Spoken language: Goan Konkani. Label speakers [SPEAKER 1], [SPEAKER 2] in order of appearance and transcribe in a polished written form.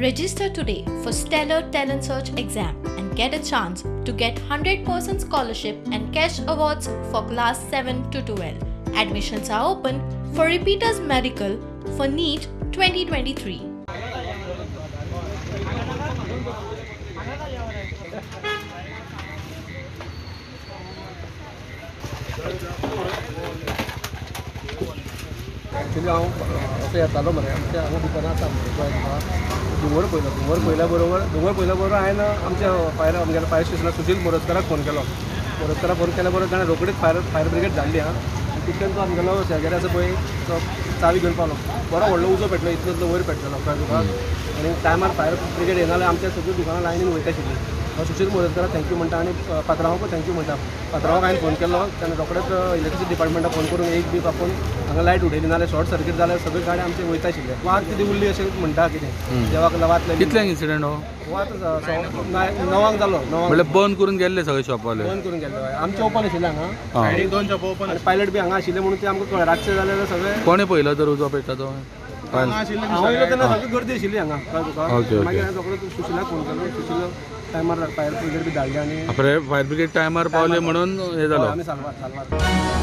[SPEAKER 1] Register today for Stellar Talent Search exam and get a chance to get 100% scholarship and cash awards for class 7 to 12. Admissions are open for repeaters medical for NEET 2023.
[SPEAKER 2] Actually हांव असो येतालो मरे आमच्या हांगा दुकानां आसा मरे तुका दोंगर पयलो दोंगर पयल्या बरोबर दोंगर पयल्या बरोबर हांवें आमच्या फायर आमगेल्या फायर स्टेशनार सुशील मोरजकाराक फोन केलो. मोरजकाराक फोन केल्या बरोबर ताणें रोखडीच फायर फायर ब्रिगेड धाडली. आं, तितल्यान तो आमगेलो शेजारी आसा पळय तो चावी घेवन पावलो. बरो व्हडलो उजो पेटलो, इतलो इतलो वयर पेटलेलो कळ्ळें तुका. आनी टायमार फायर ब्रिगेड येना जाल्यार आमच्या सगळीं दुकानां लायनीन वयता आशिल्लीं. हांव सुशील मोरजकाराक thank you म्हणटा आनी पात्रांवाकूय thank you म्हणटा. पात्रांवाक हांवें फोन केलो, तेन्ना रोखडेच इलेक्ट्रिसिटी डिपार्टमेंटाक फोन करून एक बी आपोवन हांगा लायट उडयली, नाजाल्यार शॉर्ट सर्कीट जाल्यार सगळी गाडी आमची वयता आशिल्ली. वात कितें उरली अशें म्हणटा कितें देवाक वात लागली.
[SPEAKER 3] कितल्यांक इन्सिडंट हो?
[SPEAKER 2] वात 9 जालो. 9
[SPEAKER 3] म्हणल्यार बंद करून गेल्ले सगळे शॉपवाले?
[SPEAKER 2] बंद करून गेल्ले. आमचे ओपन आशिल्ले हांगा,
[SPEAKER 4] दोन शॉप ओपन,
[SPEAKER 2] पायलट बी हांगा आशिल्ले म्हणून ते आमकां कळ्ळें. रातचे जाल्यार सगळे
[SPEAKER 3] कोणें पळयलो तर उजो पेटला तो?
[SPEAKER 2] हांव येयलो तेन्ना सगळी गर्दी आशिल्ली हांगा कळ्ळें तुका. मागीर हांवें रोखडो सुशिलाक फोन केलो. सुशील टायमार फायर ब्रिगेड बी धाडली आनी
[SPEAKER 3] फायर ब्रिगेड टायमार पावले म्हणून हें जालो.
[SPEAKER 2] आमी साल्वार साल्वार.